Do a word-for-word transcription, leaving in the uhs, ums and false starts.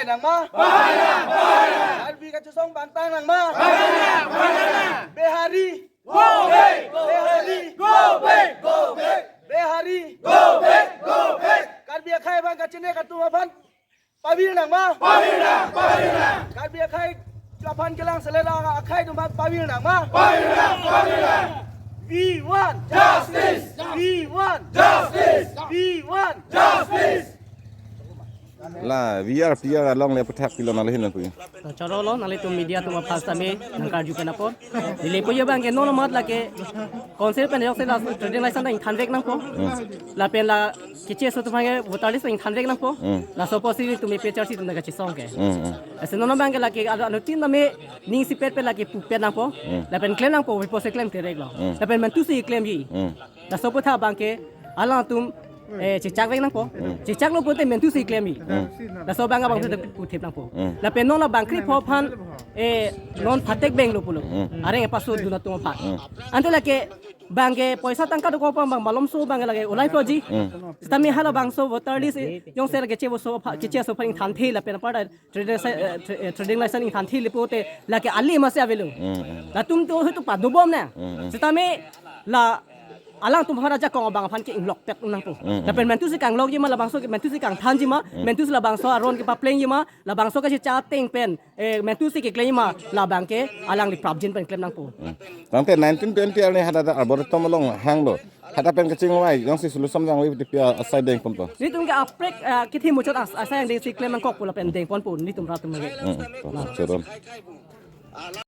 Nangma? Pahainang, pahainang. Karbi kachesong bangtang nangma? Pahainang, pahainang. Behari. Go back, go back, Behari. Go back, go back. Behari. Go back, go back. Karbi akhei abang kachinek atum aphan pavir nangma? Pavir nang, pavir nang. Karbi akhei aphan kelang selera akhei atum aphan pavir nangma? Pavir nang, pavir nang. We want justice. We want justice. We want justice. La V R T R along le pathak pilo nangli hin pu. To choro lo, nanglitum media atum aphan sitame nangkarju pen apot. Neli puji abang ke non amat lake council pen yok se la trading license ta ingthanvek nangpo. Hmm. Lapen la keche aso atum aphan ke voter list ta ingthanvek nangpo. Hmm. Laso apotsi nelitum A P H L C atum ta kachesong ke. Hmm, hmm. Lasi non abang ke lake anu, anuttin tame ning isipet pen lake pupet nangpo. Hmm. Lapen klem nangpo, apotsi klem terek lo. Hmm. Lapen mentusi klemji. Hmm. Laso aputhak abang ke alangtum, eh, chechakvek nangpo. Hmm. Chechaklo pulote mentusi klemji. Hmm. Laso abang abang puthot puthip nangpo. Hmm. Lapen non abang krepho aphan, eh, non phatek benglo pulo. Hmm. Areng paso dun atum aphan. Hmm. Ante lake abang ke poisa tangka dokok abang, abang malomso abang lake ulai proji. Hmm. Sitame halabangso voter list, eh, jongsi lake keche aso apha-, keche aso aphan ingthanthe lapen apar trading license, eh, tra-, eh, trading license ingthanthele pulote lake ali masi avelo. Hmm, hmm. Latum to hoito padobom nang. Hmm, hmm. Sitame la alangtum aphan ajakong abang aphan ke inglokpet nangpo. Hmm, hmm. Lapen mentusi kanglokji ma, labangso ke mentusi kangthanji ma, hmm, mentusi labangso aron kepaplengji ma, labangso kachicha ateng pen, eh, mentusi keklem ma, labang ke alangli prapjin pen klem nangpo. Hmm. Tangte nineteen twenty arni hadak Arboretum along hanglo. Hadak pen kachingvai, jongsi solution jangvai, T P asai dengponpo. Nelitum ke aprek, eh, kithi muchot as-, asai dengsi klem nangkokpo lapen dengponpo nelitum rat atum ke. Hmm, hmm. To, to, to.